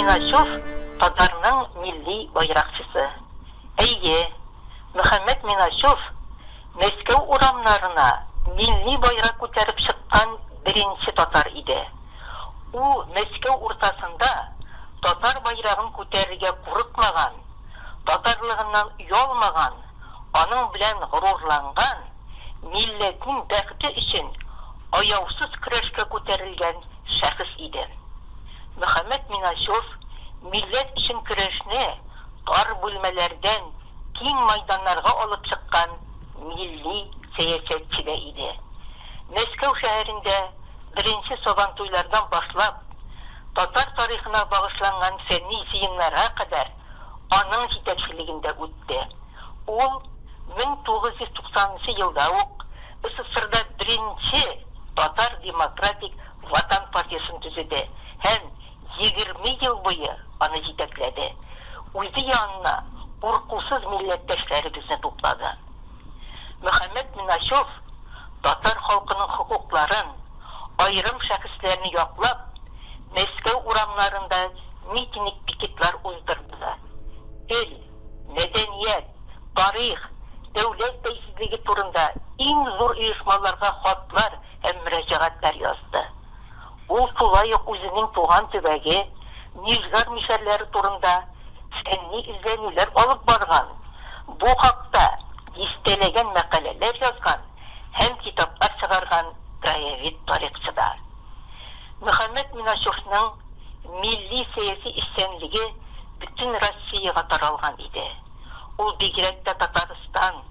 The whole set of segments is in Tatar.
Миначев татарның милли байракчысы. Әйе, Мөхәммәт Миначев Мәскәү урамнарына милли байрак күтәреп чыккан беренче татар иде. Ул Мәскәү уртасында татар байрагын күтәрергә курыкмаган, татарлыгыннан оялмаган, аның белән горурланган, милләтнең бәхете өчен аяусыз көрәшкә күтәрелгән шәхес иде. Мөхәммәт Миначев милләт өчен көрәшне тар бүлмәләрдән киң майданнарга алып чыккан милли сәясәтче дә иде. Мәскәү шәһәрендә беренче Сабантуйлардан башлап, татар тарихына багышланган фәнни җыеннарга кадәр аның җитәкчелегендә үтте. Ул 1990 нчы елда ук СССРда беренче татар демократик Ватан партиясен төзеде һәм 20 ел буе аны җитәкләде, үзе янына куркусыз милләттәшләребезне туплады. Мөхәммәт Миначев татар халкының хокукларын, аерым шәхесләрне яклап, Мәскәү урамнарында митинг-пикетлар уздырды. Тел, мәдәният, тарих, дәүләт бәйсезлеге турында иң зур оешмаларга хатлар һәм мөрәҗәгатьләр язды. Ул шулай ук үзенең туган төбәге Нижгар мишәрләре турында фәнни эзләнүләр алып барган, бу хакта дистәләгән мәкаләләр язган һәм китаплар чыгарган краевед-тарихчы да. Мөхәммәт Миначевның милли-сәяси эшчәнлеге бөтен Россиягә таралган иде. Ул бигрәк тә Татарстан,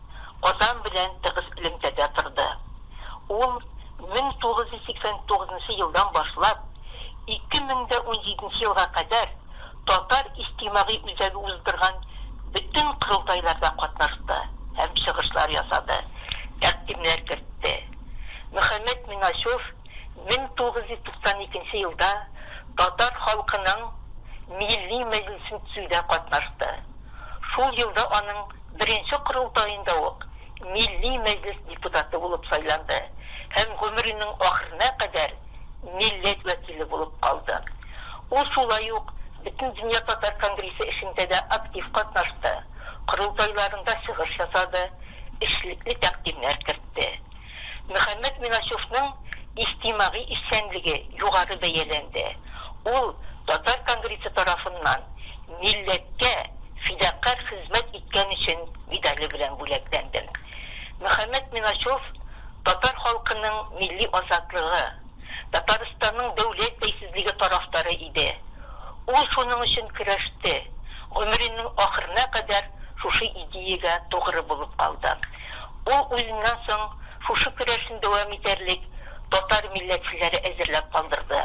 Казан белән тыгыз элемтәдә торды. Ул 1989 нчы елдан башлап 2017 нче елга кадәр Татар иҗтимагый үзәге уздырган бөтен корылтайларда катнашты һәм чыгышлар ясады, тәкъдимнәр кертте. Мөхәммәт Миначев 1992 нче елда татар халкының Милли мәҗлесен төзүдә катнашты. Шул елда аның беренче корылтаенда ук Милли мәҗлес депутаты булып сайланды һәм гомеренең ахырына кадәр милләт вәкиле булып калды. Ул шулай ук Бөтендөнья татар конгрессы эшендә дә актив катнашты, корылтайларында чыгыш ясады, эшлекле тәкъдимнәр кертте. Мөхәммәт Миначевның иҗтимагый эшчәнлеге югары бәяләнде. Ул татар конгрессы тарафыннан Милләткә фидакарь хезмәт иткән өчен медале белән бүләкләнде. Мөхәммәт Миначев татар халкының милли азатлыгы, Татарстанның дәүләт бәйсезлеге тарафдары иде. Ул шуның өчен көрәште, гомеренең ахырына кадәр шушы идеягә тугры булып калды. Ул үзеннән соң шушы көрәшне дәвам итәрлек татар милләтчеләре әзерләп калдырды,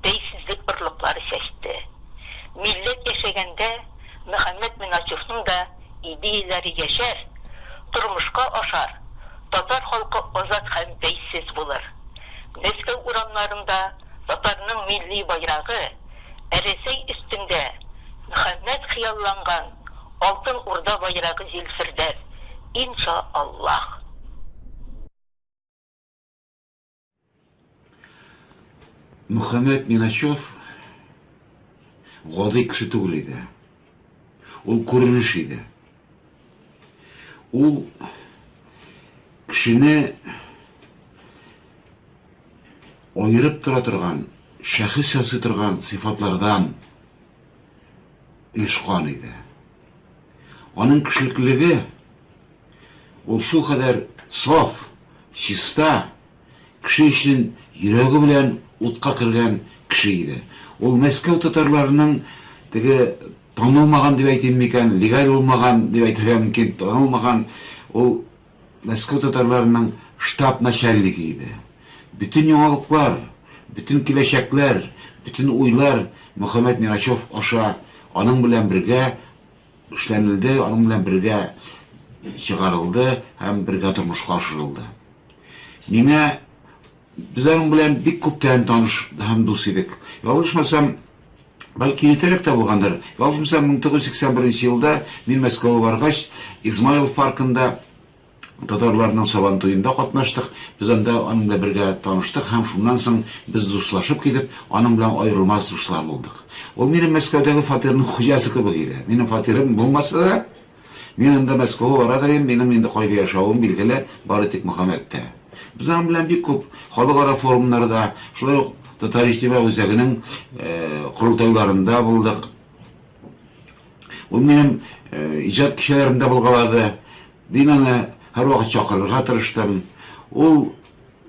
бәйсезлек орлыклары чәчте. Милләт яшәгәндә Мөхәммәт Миначевның да идеяләре яшәр, тормышка ашар, татар халкы азат һәм бәйсез булыр. Мәскәү урамнарында татарның милли байрагы, ә Рәсәй өстендә Мөхәммәт хыялланган Алтын Урда байрагы җилфердәр, инша Аллаһ. Мөхәммәт Миначев гади кеше түгел иде. Ул күренеш иде. Ул кешене аерып тора торган, шәхес ясый торган сыйфатлардан оешкан иде. Аның кешелеклелеге ул шулкадәр саф, чиста, кеше өчен йөрәге белән утка кергән кеше иде. Ул Мәскәү татарларының теге танылмаган дип әйтим микән, легаль булмаган дип әйтергә мөмкин, танылмаган ул Мәскәү татарларының штаб начальнигы иде. Бөтен яңалыклар, бөтен киләчәкләр, бөтен уйлар Мөхәммәт Мирачев аша аның белән бергә эшләнелде, аның белән бергә чыгарылды һәм бергә тормышка ашырылды. Миңа без аның белән бик күптән таныш һәм дус идек. Ялгышмасам, бәлки иртәрәк тә булгандыр. Ялгышмасам, 1981 елда мин Мәскәүгә баргач, Измайлов паркында татарларның Сабан туенда катнаштык. Без анда аның белән бергә таныштык һәм шуннан соң без дуслашып китеп, аның белән аерылмас дуслар булдык. Ул минем Мәскәүдәге фатирның хуҗасы кебек иде. Минем фатирым булмаса да, мин анда Мәскәүгә бара идем, минем инде кайда яшәвем билгеле, бары тик Мөхәммәттә. Без аның белән бик күп халыкара форумнарда, шулай ук Татар иҗтимагый үзәгенең корылтайларында булдык. Ул минем иҗат кичәләремдә булгалады. Мин аны һәрвакыт чакырырга тырыштым. Ул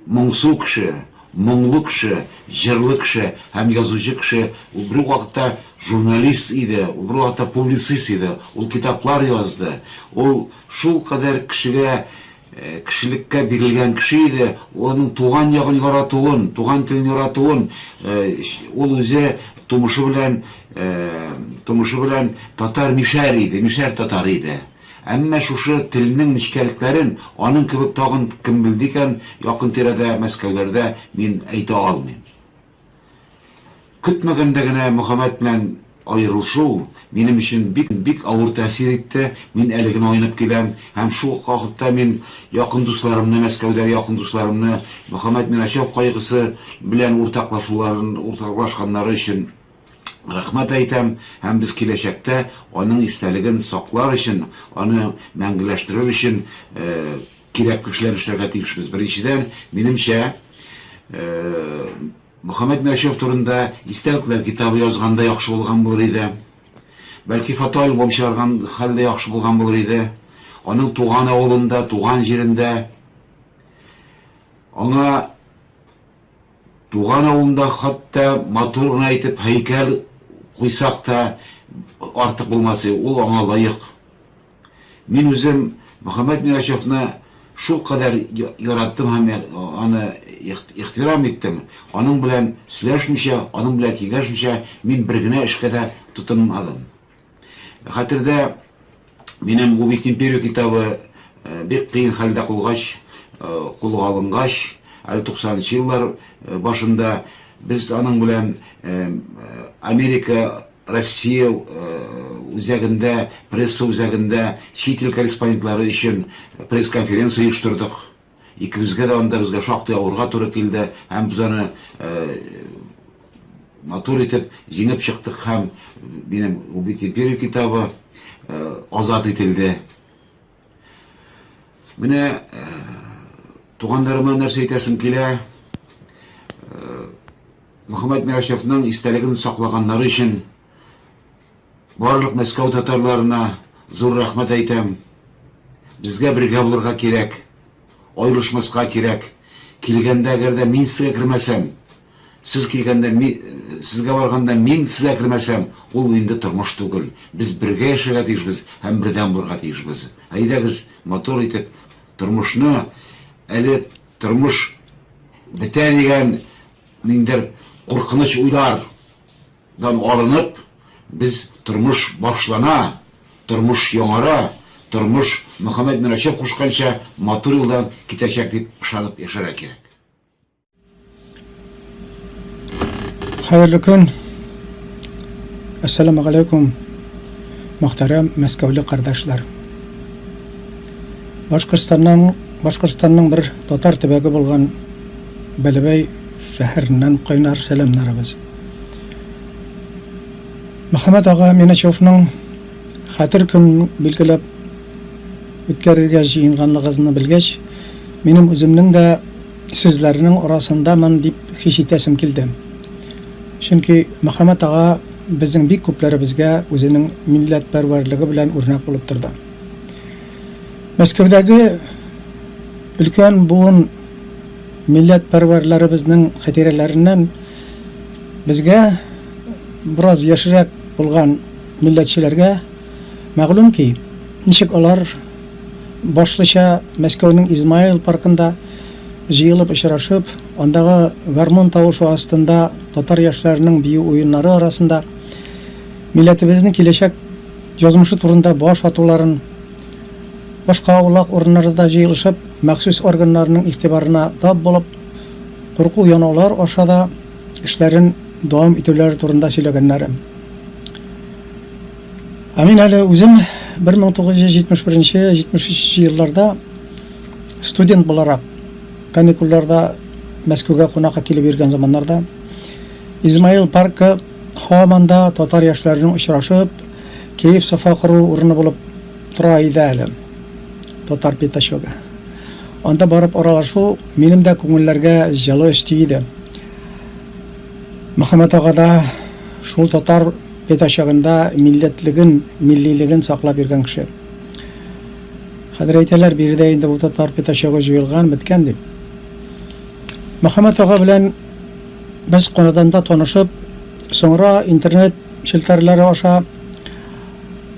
моңсу кеше, моңлы кеше, җырлы кеше һәм язучы кеше. Ул бер үк вакытта журналист иде, ул бер вакытта публицист иде. Ул китаплар язды. Ул шулкадәр кешегә кешелеккә бирелгән кеше иде, ул аның туган ягын яратуын, туган телен яратуын, ул үзе тумышы белән, тумышы белән татар мишәр иде, мишәр татары иде. Әмма шушы телнең нечкәлекләрен аның кебек тагын кем белде икән, якын тирәдә, Мәскәүләрдә, мин әйтә алмыйм. Көтмәгәндә генә Мөхәммәт белән аерылышу минем өчен бик, бик авыр тәэсир итте. Мин әле генә айнып киләм һәм шул ук вакытта мин якын дусларымны, Мәскәүдәге якын дусларымны Мөхәммәт Миначев кайгысы белән уртаклашуларын, уртаклашканнары өчен рәхмәт әйтәм һәм без киләчәктә аның истәлеген саклар өчен, аны мәңгеләштерер өчен кирәкле эшләр эшләргә тиешбез. Беренчедән, минемчә, Мөхәммәт Мирачев турында истәлекләр китабы язганда яхшы булган булыр иде. Бәлки фотоальбом чыгарган хәлдә яхшы булган булыр иде. Аның туган авылында, туган җирендә аңа туган авылында хәтта матур гына итеп һәйкәл куйсак та артык булмас иде. Ул аңа лаек. Мин үзем Мөхәммәт Мирачевны шулкадәр яраттым һәм аны ихтирам иттем. Аның белән сөйләшмичә, аның белән киңәшмичә мин бер генә эшкә дә тотынмадым. Хәтердә, минем Убить империю китабы бик кыен хәлдә кулгач, кулга алынгач, әле 90 нчы еллар башында без аның белән Америка Россия үзәгендә, пресса үзәгендә чит ил корреспондентлары өчен пресс-конференция оештырдык. Икебезгә дә анда безгә шактый авырга туры килде һәм без аны матур итеп җиңеп чыктык һәм минем Убить империю китабы азат ителде. Менә туганнарыма нәрсә әйтәсем килә. Мөхәммәт Мирачевның истәлеген саклаганнары өчен барлык Мәскәү татарларына зур рәхмәт әйтәм. Безгә бергә булырга кирәк, аерылышмаска кирәк. Килгәндә әгәр дә мин сезгә кермәсәм, сез килгәндә мин сезгә барганда мин сезгә кермәсәм, ул инде тормыш түгел. Без бергә яшәргә тиешбез һәм бердәм булырга тиешбез. Әйдәгез, матур итеп тормышны әле тормыш бетә дигән ниндидер куркыныч уйлардан арынып, без тормыш башлана, тормыш яңара, тормыш Мөхәммәт Мирачев кушканча матур юлдан китәчәк дип ышанып яшәргә кирәк. Хәерле көн. Әссәламу алейкум, мөхтәрәм мәскәүле кардәшләр. Башкортстаннан Башкортстанның бер татар төбәге булган Бәләбәй шәһәреннән кайнар сәламнәребез. Мөхәммәт ага Миначевның хәтер көнен билгеләп үткәрергә җыенганлыгызны белгәч, минем үземнең дә сезләрнең арасындамын дип хис итәсем килде. Чөнки Мөхәммәт ага безнең бик күпләребезгә үзенең милләтпәрвәрлеге белән үрнәк булып торды. Мәскәүдәге өлкән буын милләтпәрвәрләребезнең хатирәләреннән безгә, бераз яшьрәк булган милләтчеләргә мәгълүм ки, ничек алар башлыча Мәскәүнең Измаил паркында җыелып очрашып, андагы гармун тавышы астында татар яшьләренең бию уеннары арасында милләтебезнең киләчәк язмышы турында баш ватуларын, Башка аулак урыннарда да җыелышып, махсус органнарның игътибарына тап булып, курку-янаулар аша да эшләрен дәвам итүләре турында сөйләгәннәре. Ә мин әле үзем 1971-73 елларда студент буларак каникулларда Мәскәүгә кунакка килеп йөргән заманнарда Измаил паркы һаман да татар яшьләренең очрашып, кәеф-сафа кору урыны булып тора иде әле. Татар пятачогы. Анда барып аралашу минем дә күңелләргә җылы өсти иде. Мөхәммәт ага да шул татар пятачогында милләтлеген, миллилеген саклап йөргән кеше. Хәзер әйтәләр, биредә инде бу татар пятачогы җуелган, беткән дип. Мөхәммәт ага белән без Канаданда танышып, соңра интернет челтәрләре аша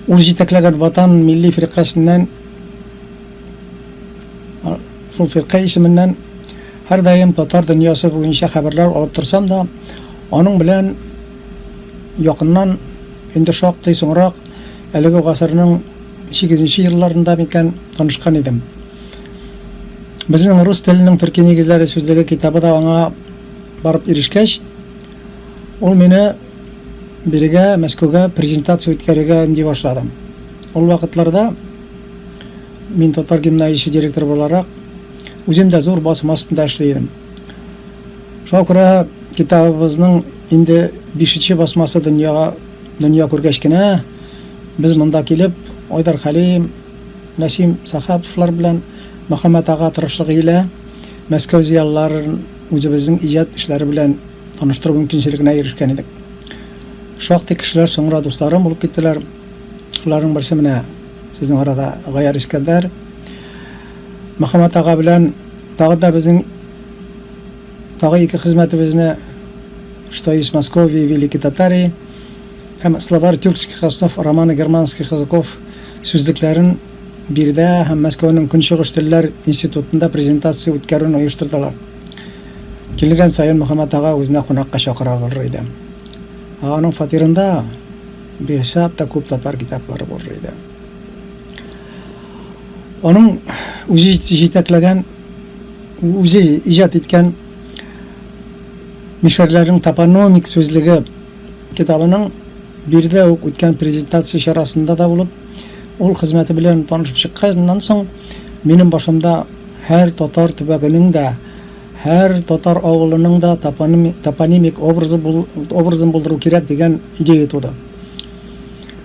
ул җитәкләгән Ватан милли фиркасеннән шул фирка исеменнән һәрдаим татар дөньясы буенча хәбәрләр алып торсам да, аның белән якыннан инде шактый соңрак, әлеге гасырның сигезенче елларында микән, танышкан идем. Безнең рус теленең төрки нигезләре сүзлеге китабы да аңа барып ирешкәч, ул мине бирегә, Мәскәүгә презентация үткәрергә өнди башлады. Ул вакытларда мин татар гимназиясе директоры буларак үзем дә зур басым астында эшли идем. Шуңа күрә китабыбызның инде бишенче басмасы дөньяга дөнья күргәч кенә без монда килеп Айдар Хәлим, Нәсим Сәхәповлар белән Мөхәммәт ага тырышлыгы илә Мәскәү зыялыларын үзебезнең иҗат эшләре белән таныштыру мөмкинчелегенә ирешкән идек. Шактый кешеләр соңра дусларым булып киттеләр. Шуларның берсе менә сезнең арада Гаяр Искәндәр. Мөхәммәт ага белән тагы да безнең тагы ике хезмәтебезне Что есть Московия и Великой Татарии һәм Словарь тюркских основ романо-германских языков сүзлекләрен биредә һәм Мәскәүнең Көнчыгыш телләр институтында презентация үткәрүне оештырдылар. Килгән саен Мөхәммәт ага үзенә кунакка чакыра булыр иде. Ә аның фатирында бихисап та күп татар китаплары булыр иде. Аның үзе җитәкләгән, үзе иҗат иткән Мишәрләрнең топономик сүзлеге китабының биредә үк үткән презентация чарасында да булып, ул хезмәте белән танышып чыкканнан соң, минем башымда һәр татар төбәгенең дә, һәр татар авылының да топонимик образы образын булдыру кирәк дигән идея туды.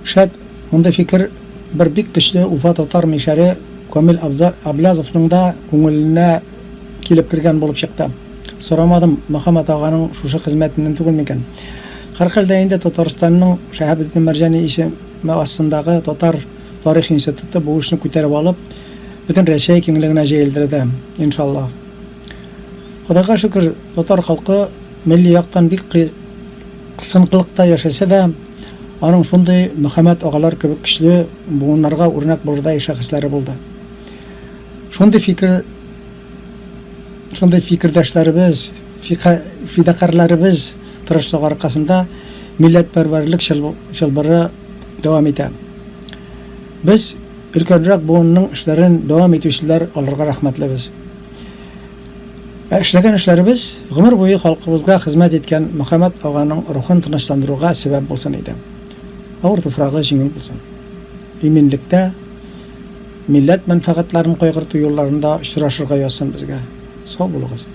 Шәт, мондый фикер бер бик көчле Уфа татар мишәре Камил Аблязовның да күңеленә килеп кергән булып чыкты. Сорамадым, Мөхәммәт аганың шушы хезмәтеннән түгел микән? Һәрхәлдә инде Татарстанның Шәһабетдин Мәрҗани исеме астындагы Татар тарих институты бу эшне күтәреп алып, бөтен Рәсәй киңлегенә җәелдерде, иншаллаһ. Ходайга шөкер, татар халкы милли яктан бик кысынкылыкта яшәсә дә, аның шундый Мөхәммәт агалар кебек көчле, буыннарга үрнәк булырдай шәхесләре булды. Шундый фикер Шундый фикердәшләребез, фидакарьләребез тырышлыгы аркасында милләтпәрвәрлек чылбыры дәвам итә. Без, өлкәнрәк буынның эшләрен дәвам итүчеләр, аларга рәхмәтлебез. Ә эшләгән эшләребез гомер буе халкыбызга хезмәт иткән Мөхәммәт аганың рухын тынычландыруга сәбәп булсын иде. Авыр туфрагы җиңел булсын. Иминлектә, Милләт мәнфәгатьләрен кайгырту юлларында очрашырга язсын безгә. Сау булыгыз.